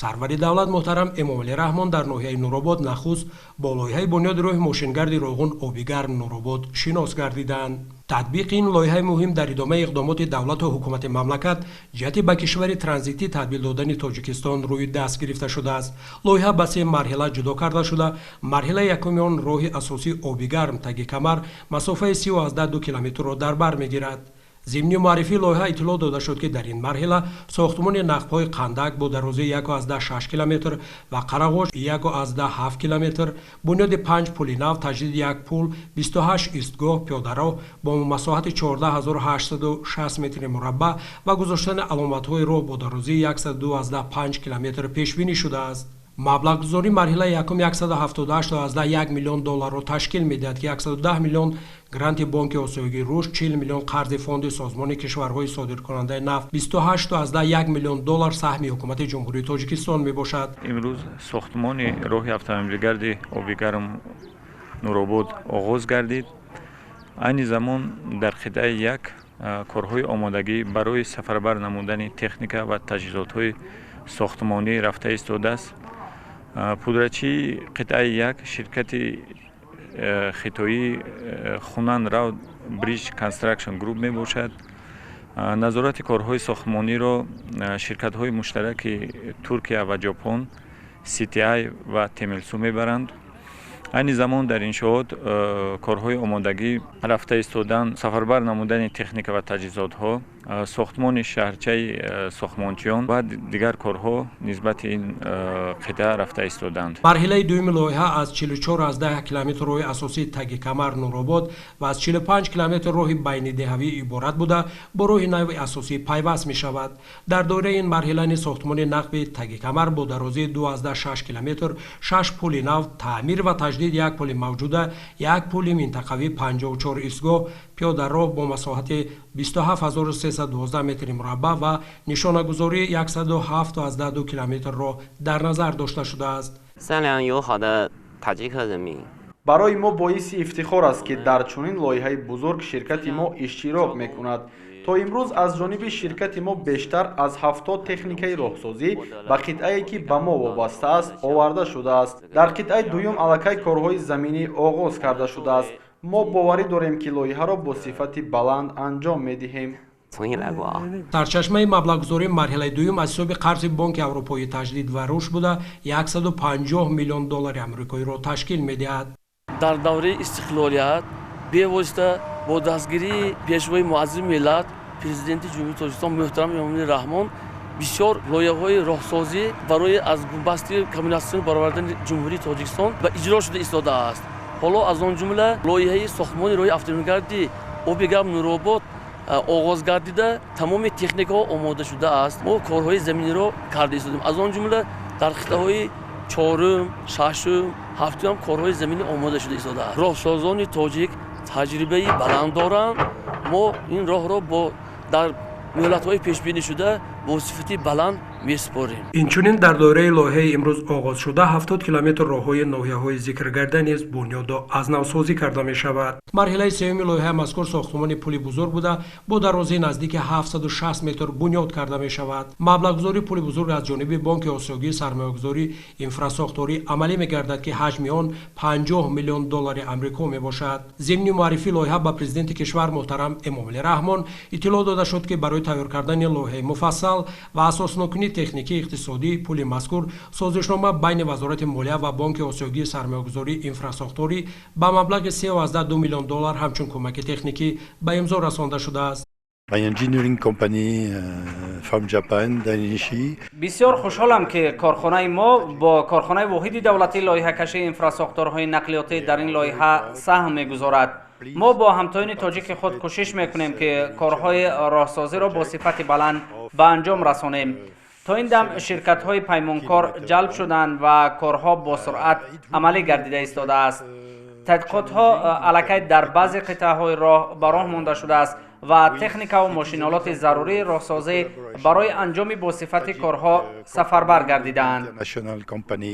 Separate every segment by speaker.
Speaker 1: Сарвари давлат муҳтарам Эмомалӣ Раҳмон дар ноҳияи Нуробод нахуст бо лоиҳаи бунёди роҳи мошингарди Роғун Обигарм Нуробод шинос гардиданд. Татбиқи ин лоиҳаи муҳим дар идомаи иқдомоти давлату ҳукумати мамлакат ҷиҳати ба кишвари транзитӣ табдил додани Тоҷикистон рӯи даст гирифта шудааст. Лоиҳа ба се марҳила ҷудо карда шуда, марҳилаи якуми он роҳи асосии Обигарм Таги Камар масофаи 30,2 километрро дар бар мегирад. Зимни муаррифии лоиҳа иттилоъ дода шуд, ки дар ин марҳила сохтмони нақбҳои Қандак бо дарозии 1,6 километр ва Қарағош 1,7 километр, бунёди панҷ пули нав, таҷдиди як пул, 28 истгоҳ пиёдароҳ бо масоҳати 14 860 метри мураббаъ ва гузоштани аломатҳои роҳ бо дарозии 102,5 километр пешбинӣ шудааст. Маблағгузории марҳилаи якум 178,1 миллион долларро ташкил медиҳад, ки 110 миллион гранти Бонки Осиёии рушд, 40 миллион қарзи фонди Созмони кишварҳои содиркунандаи нафт, 28,1 миллион доллар саҳми ҳукумати Ҷумҳурии Тоҷикистон мебошад.
Speaker 2: Имрӯз сохтмони роҳи автомобилгарди Обигарм Нуробод оғоз гардид. Айни замон дар қитъаи як корҳои омодагӣ барои сафарбар намудани техника ва таҷҳизотҳои сохтмонӣ рафта истодааст. Пудрачии қитъаи як ширкати хитоии Хунан Road Bridge Construction Group мебошад. Назорати корҳои сохтмониро ширкатҳои муштараки Туркия ва Ҷопон, CTI ва Темелсу мебаранд. Айни замон дар иншоот корҳои омодагӣ рафта истодан, сафарбар намудани техника ва таҷҳизотҳо, сохтмони шаҳрчаи сохтмончиён ва дигар корҳо нисбати ин қитъа рафта истодаанд.
Speaker 1: Марҳилаи дуюми лоиҳа аз 44,1 километр роҳи асосии Таги Камар Нуробод ва аз 45 километр роҳи байнидеҳавӣ иборат буда, бо роҳи нави асосӣ пайваст мешавад. Дар доираи ин марҳила низ сохтмони нақби Таги Камар бо дарозии 2,6 километр, шаш пули нав, таъмир ва таҷдид як пули мавҷуда, як пули минтақавӣ, 54 истгоҳ пиёдароҳ бо масоҳати 27 312 метри мураббаъ ва нишонагузории 107,2 километр роҳ дар назар дошта шудааст.
Speaker 3: Барои мо боиси ифтихор аст, ки дар чунин лоиҳаи бузург ширкати мо иштирок мекунад. То имрӯз аз ҷониби ширкати мо бештар аз 70 техникаи роҳсозӣ ба қитъае, ки ба мо вобаста аст, оварда шудааст. Дар қитъаи дуюм аллакай корҳои заминӣ оғоз карда шудааст. Мо боварӣ дорем, ки лоиҳаро бо сифати баланд анҷом медиҳем.
Speaker 1: Сарчашмаи маблағгузории марҳилаи дуюм аз ҳисоби қарзи Бонки Аврупоии таҷдид ва рушд буда, 150 миллион доллари амрикоиро ташкил медиҳад.
Speaker 4: Дар давраи истиқлолият бевосита бо дастгирии Пешвои муаззими миллат, Президенти Ҷумҳурии Тоҷикистон муҳтарам Эмомалӣ Раҳмон бисёр лоиҳаҳои роҳсозӣ барои аз бунбасти коммуникатсионӣ баровардани Ҷумҳурии Тоҷикистон ба иҷро шуда истодааст. Ҳоло аз он ҷумла лоиҳаи сохтмони роҳи автомобилгарди Обигарм Нуробод оғоз гардида, тамоми техникаҳо омода шудааст. Мо корҳои заминиро карда истодем. Аз он ҷумла дар қитъаҳои чорум, шашум, ҳафтум корҳои заминӣ омода шуда истодааст. Роҳсозони тоҷик таҷрибаи баланд доранд. Мо ин роҳро бо дар муҳлатҳои пешбинишуда бо сифати баланд месупорем.
Speaker 1: Инчунин дар доираи лоиҳаи имрӯз оғозшуда 70 километр роҳҳои ноҳияҳои зикргардида низ бунёду аз навсозӣ карда мешавад. Марҳилаи сеюми лоиҳаи мазкур сохтмони пули бузург буда, бо дарозии наздики 760 метр бунёд карда мешавад. Маблағгузории пули бузург аз ҷониби Бонки Осиёгии сармоягузорӣ инфрасохторӣ амалӣ мегардад, ки ҳаҷми он 50 миллион доллари амрико мебошад. Зимни муаррифии лоиҳа ба Президенти кишвар муҳтарам Эмомалӣ Раҳмон иттилоъ дода шуд, ки барои тайёр кардани лоиҳаи муфассал ва асоснокунии техникии иқтисодии пули мазкур созишнома байни Вазорати молия ва Бонки Осиёгии сармоягузории инфрасохторӣ ба маблағи 3,2 миллион доллар ҳамчун кӯмаки техникӣ ба имзо расонда шудааст.
Speaker 5: Engineering company from Japan, Dainichi.
Speaker 6: Бисёр хушҳолам, ки корхонаи мо бо корхонаи воҳиди давлатии лоиҳакашии инфрасохторҳои нақлиётӣ дар ин лоиҳа саҳм мегузорад. Мо бо ҳамтоёни тоҷики худ кӯшиш мекунем, ки корҳои роҳсозиро бо сифати баланд ба анҷом расонем. То ин дам ширкатҳои паймонкор ҷалб шуданд ва корҳо бо суръат амалӣ гардида истодааст. Тадқиқотҳо аллакай дар баъзе қитъаҳои роҳ ба роҳ монда шудааст ва техникаву мошинолоти зарурии роҳсозӣ барои анҷоми босифати корҳо сафарбар гардидаанд.
Speaker 5: National company.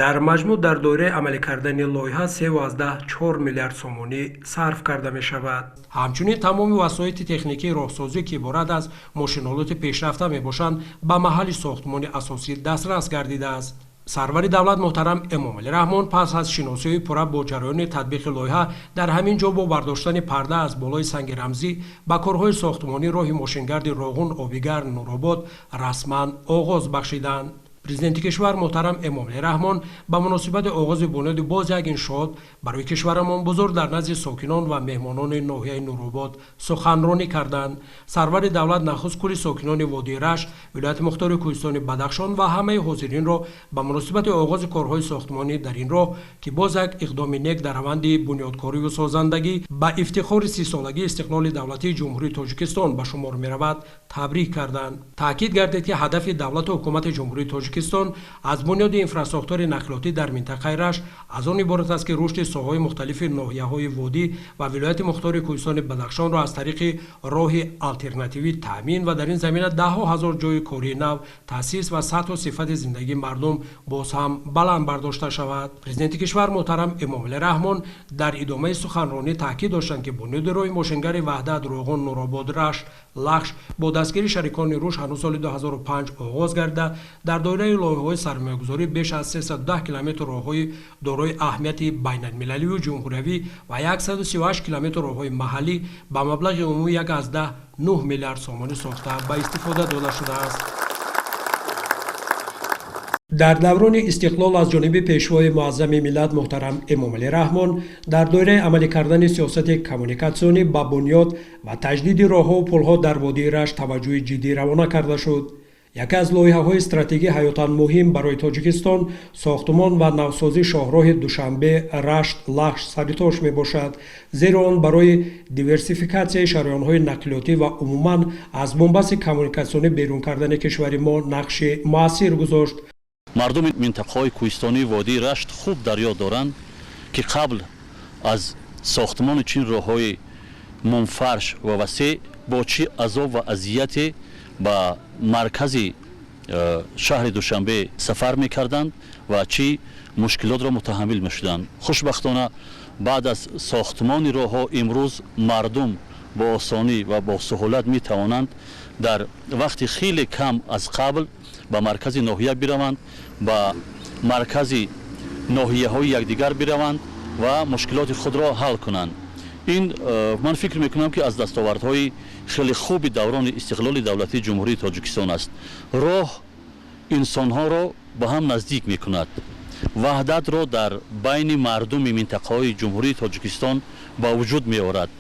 Speaker 1: Дар маҷмӯъ дар доираи амалӣ кардани лоиҳа 3,4 миллиард сомонӣ сарф карда мешавад. Ҳамчунин тамоми васоити техникии роҳсозӣ, ки иборат аз мошинолоти пешрафта мебошанд, ба маҳалли сохтмони асосӣ дастрас гардидааст. Сарвари давлат муҳтарам Эмомалӣ Раҳмон пас аз шиносоии пурра бо ҷараёни татбиқи лоиҳа дар ҳамин ҷо бо бардоштани парда аз болои санги рамзӣ ба корҳои сохтмонии роҳи мошингарди Роғун Обигарм Нуробод расман оғоз бахшиданд. Президенти кишвар муҳтарам Эмомалӣ Раҳмон ба муносибати оғози бунёди боз як иншоот барои кишварамон бузург дар назди сокинон ва меҳмонони ноҳияи Нуробод суханронӣ карданд. Сарвари давлат нахуст кулли сокинони водии Рашт, вилояти мухтори кӯҳистони Бадахшон ва ҳамаи ҳозиринро ба муносибати оғози корҳои сохтмонӣ дар ин роҳ, ки боз як иқдоми нек дар раванди бунёдкориву созандагӣ ба ифтихори 30-солагии истиқлоли давлатии Ҷумҳурии Тоҷикистон ба шумор меравад, табрик карданд. Таъкид гардид, ки ҳадафи давлату ҳукумати Ҷумҳурии Тоҷикистон аз бунёди инфрасохтори нақлиётӣ дар минтақаи Рашт аз он иборат аст, ки рушди соҳаҳои мухталифи ноҳияҳои водӣ ва вилояти мухтори кӯҳистони Бадахшонро аз тариқи роҳи алтернативӣ таъмин ва дар ин замина даҳҳо ҳазор ҷойи кории нав таъсис ва сатҳу сифати зиндагии мардум боз ҳам баланд бардошта шавад. Президенти кишвар муҳтарам Эмомалӣ Раҳмон дар идомаи суханронӣ таъкид доштанд, ки бунёди роҳи мошингари Ваҳдат Роғун Нуробод Рашт Лахш бо дастгирии шарикони рушд ҳанӯз соли 2005 оғоз гардида, дар доираи лоиҳаҳои сармоягузорӣ беш аз 310 километр роҳҳои дорои аҳамияти байналмилаливу ҷумҳуриявӣ ва 138 километр роҳҳои маҳаллӣ ба маблағи умумии 1,9 миллиард сомонӣ сохта ба истифода дода шудааст. Дар даврони истиқлол аз ҷониби пешвои муаззами миллат муҳтарам Эмомалӣ Раҳмон дар доираи амалӣ кардани сиёсати коммуникатсионӣ ба бунёд ва таҷдиди роҳҳову пулҳо дар водии Рашт таваҷҷӯҳи ҷиддӣ равона карда шуд. Яке аз лоиҳаҳои стратегии ҳаётан муҳим барои Тоҷикистон сохтмон ва навсозии шоҳроҳи Душанбе Рашт Лахш Саритош мебошад, зеро он барои диверсификатсияи шараёнҳои нақлиётӣ ва умуман аз бунбасти коммуникатсионӣ берун кардани кишвари мо нақши муассир гузошт.
Speaker 7: Мардуми минтақаҳои кӯҳистонии водии Рашт хуб дар ёд доранд, ки қабл аз сохтмони чунин роҳҳои мунфарш ва васеъ бо чӣ азоб ва азияте ба маркази шаҳри Душанбе сафар мекарданд ва чӣ мушкилотро мутаҳаммил мешуданд. Хушбахтона, баъд аз сохтмони роҳҳо имрӯз мардум бо осонӣ ва бо суҳулат метавонанд дар вақти хеле кам аз қабл ба маркази ноҳия бираванд, ба маркази ноҳияҳои якдигар бираванд ва мушкилоти худро ҳал кунанд. Ин ман фикр мекунам, ки аз дастовардҳои хеле хуби даврони истиқлоли давлатии Ҷумҳурии Тоҷикистон аст. Роҳ инсонҳоро ба ҳам наздик мекунад, ваҳдатро дар байни мардуми минтақаҳои Ҷумҳурии Тоҷикистон ба вуҷуд меорад.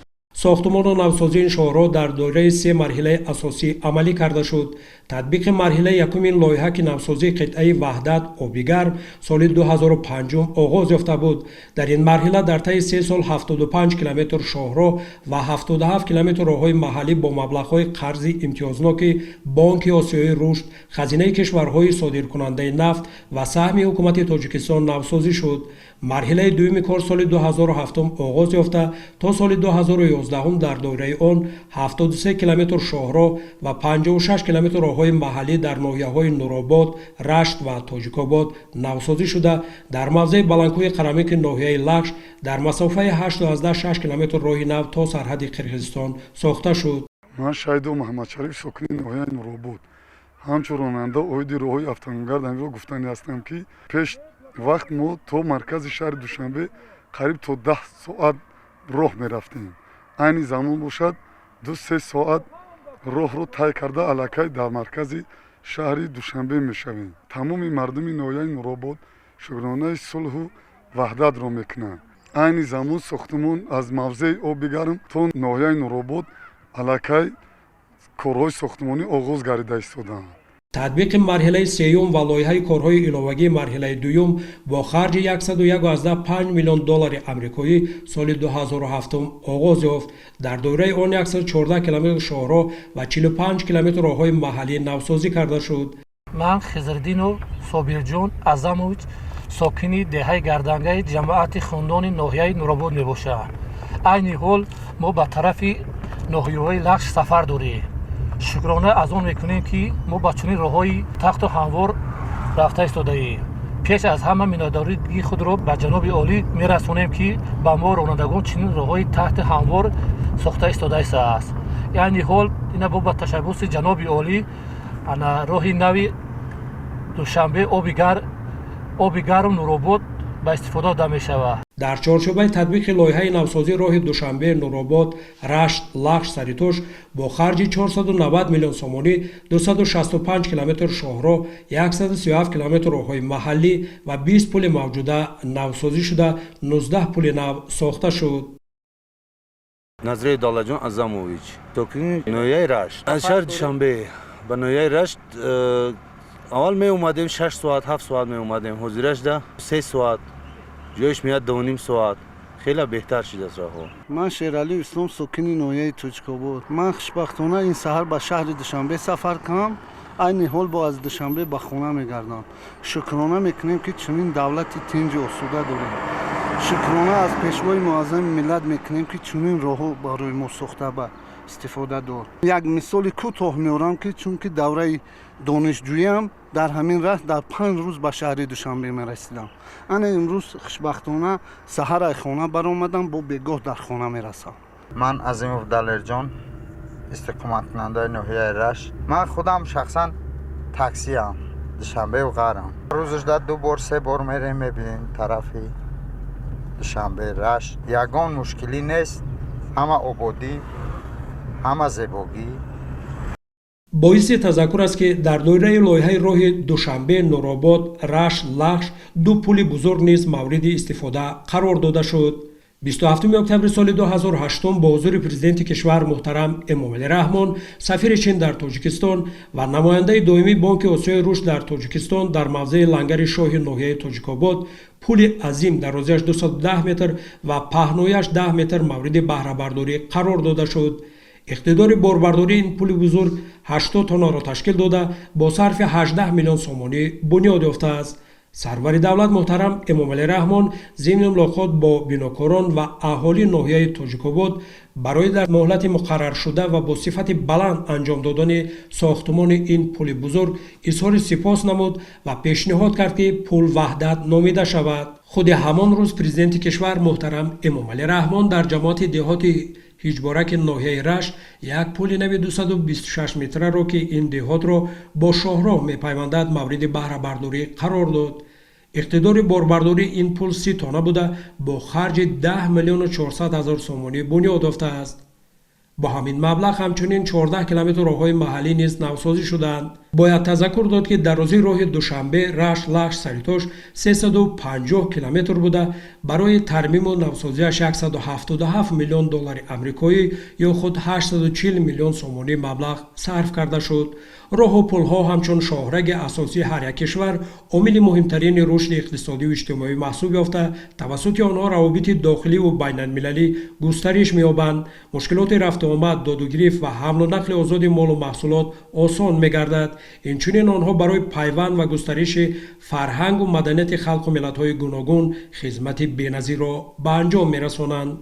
Speaker 1: Сохтмону навсозии ин шоҳроҳ дар доираи се марҳилаи асосӣ амалӣ карда шуд. Татбиқи марҳилаи якуми ин лоиҳа, ки навсозии қитъаи Ваҳдат Обигарм соли 2005 оғоз ёфта буд. Дар ин марҳила дар таи 3 сол 75 километр шоҳроҳ ва 77 километр роҳҳои маҳаллӣ бо маблағҳои қарзи имтиёзноки Бонки Осиёии рушд, Хазинаи кишварҳои содиркунандаи нафт ва саҳми ҳукумати Тоҷикистон навсозӣ шуд. Марҳилаи дуюми кор соли 2007 оғоз ёфта, то соли 2011 дар доираи он 73 километр шоҳроҳ ва 56 километр роҳҳои маҳаллӣ дар ноҳияҳои Нуробод, Рашт ва Тоҷикобод навсозӣ шуда, дар мавзеи баландкӯҳи Қарамики ноҳияи Лахш дар масофаи 8,6 километр роҳи нав то сарҳади Қирғизистон сохта шуд.
Speaker 8: Ман Шаҳидов Маҳамадшариф, сокини ноҳияи Нуробод, ҳамчун ронанда оиди роҳҳои автомобилгард ҳаминро гуфтанӣ ҳастам, ки пеш вақт мо то маркази шаҳри Душанбе қариб то 10 соат роҳ мерафтем. Айни замон бошад, 2-3 соат роҳро тай карда, аллакай дар маркази шаҳри Душанбе мешавем. Тамоми мардуми ноҳияи Нуробод шукронаи сулҳу ваҳдатро мекунанд. Айни замон сохтмон аз мавзеи Оби Гарм то ноҳияи Нуробод аллакай корҳои сохтмонӣ оғоз гардида истодаанд.
Speaker 1: Татбиқи марҳилаи сеюм ва лоиҳаи корҳои иловагии марҳилаи дуюм бо харҷи 101,5 миллион доллари амрикоӣ соли 2007 оғоз ёфт. Дар доираи он 114 километр шоҳроҳ ва 45 километр роҳҳои маҳаллӣ навсозӣ карда шуд.
Speaker 9: Ман Хизриддинов Собирҷон Азамович, сокини деҳаи Гардангаи ҷамоати Хундони ноҳияи Нуробод мебошам. Айни ҳол мо ба тарафи ноҳияҳои Лахш сафар дорем. Шукрона аз он мекунем, ки мо ба чунин роҳҳои тахту ҳамвор рафта истодаем. Пеш аз ҳама миннатдории худро ба ҷаноби олӣ мерасонем, ки ба мо ронандагон чунин роҳҳои таҳти ҳамвор сохта истодааст. Айни ҳол ина бо ба ташаббуси ҷаноби олӣ ана роҳи нави Душанбе Оби Гарм Нуробод ба истифода дода мешавад.
Speaker 1: Дар чорчӯбаи татбиқи лоиҳаи навсозии роҳи Душанбе Нуробод Рашт Лахш Саритош бо харҷи 490 миллион сомонӣ 265 километр шоҳроҳ, 137 километр роҳҳои маҳаллӣ ва 20 пули мавҷуда навсозӣ шуда, 19 пули нав сохта шуд.
Speaker 10: Назрии Давлатҷон Азамович, сокини ноҳияи Рашт. Аз шаҳри Душанбе ба ноҳияи Рашт аввал меомадем 6 соат, 7 соат меомадем, ҳозирашда 3 соат, ҷоиш меяд 2,5 соат. Хеле беҳтар шудааст роҳҳо.
Speaker 11: Ман Шералӣ Ислом, сокини ноҳияи Тоҷикобод. Ман хушбахтона ин саҳар ба шаҳри Душанбе сафар кунам, айни ҳол бо аз Душанбе ба хона мегардам. Шукрона мекунем, ки чунин давлати тинҷу осуда дорем. Шукрона аз Пешвои Муаззами миллат мекунем, ки чунин роҳҳо барои мо сохта ба истифода дод. Як мисоли кӯтоҳ меорам, ки чунки давраи донишҷӯиам дар ҳамин раҳ дар 5 рӯз ба шаҳри Душанбе мерасидам. Ана имрӯз хушбахтона саҳар ай хона баромадам, бо бегоҳ дар хона мерасам.
Speaker 12: Ман Азимов Далерҷон, истиқоматкунандаи ноҳияи Рашт. Ман худам шахсан таксиам, Душанбеу Ғарам рӯзашда ду бор, се бор мерем, мебинем. Тарафи Душанбе Рашт ягон мушкилӣ нест, ҳама ободӣ, ҳама зебогӣ.
Speaker 1: Боиси тазаккур аст, ки дар доираи лоиҳаи роҳи Душанбе Нуробод Рашт Лахш ду пули бузург низ мавриди истифода қарор дода шуд. 27 октябри соли 2008 бо ҳузури Президенти кишвар муҳтарам Эмомалӣ Раҳмон, сафири Чин дар Тоҷикистон ва намояндаи доимии Бонки Осиёи Рушд дар Тоҷикистон дар мавзеи Лангари Шоҳи ноҳияи Тоҷикобод пули азим дарозиаш 210 метр ва паҳнояш 10 метр мавриди баҳрабардорӣ қарор дода шуд. Иқтидори борбардории ин пули бузург 80 тоннаро ташкил дода, бо сарфи 18 миллион сомонӣ бунёд ёфтааст. Сарвари давлат муҳтарам Эмомалӣ Раҳмон зимни мулоқот бо бинокорон ва аҳолии ноҳияи Тоҷикобод барои дар муҳлати муқарраршуда ва бо сифати баланд анҷом додани сохтумони ин пули бузург изҳори сипос намуд ва пешниҳод кард, ки пул Ваҳдат номида шавад. Худи ҳамон рӯз Президенти кишвар муҳтарам Эмомалӣ Раҳмон дар ҷамоати деҳоти Ҳиҷбораки ноҳияи Рашт як пули нави 226 метраро, ки ин деҳотро бо шоҳроҳ мепайвандад, мавриди баҳрабардорӣ қарор дод. Иқтидори борбардории ин пул 30 тонна буда, бо харҷи 10 миллиону 400 ҳазор сомонӣ бунёд ёфтааст. Бо ҳамин маблағ ҳамчунин 14 километр роҳҳои маҳаллӣ низ навсозӣ шудаанд. Бояд тазаккур дод, ки дарозии роҳи Душанбе Рашт Лахш Саритош 350 километр буда, барои тармиму навсозиаш 177 миллион доллари амрикоӣ ё худ 840 миллион сомонӣ маблағ сарф карда шуд. Роҳу пулҳо ҳамчун шоҳраги асосии ҳар як кишвар омили муҳимтарини рушди иқтисодию иҷтимоӣ маҳсуб ёфта, тавассути онҳо равобити дохиливу байналмилалӣ густариш меёбанд, мушкилоти рафтуомад, додугирифт ва ҳамлу нақли озоди молу маҳсулот осон мегардад. Инчунин онҳо барои пайванд ва густариши фарҳангу маданияти халқу миллатҳои гуногун хизмати беназирро ба анҷом мерасонанд.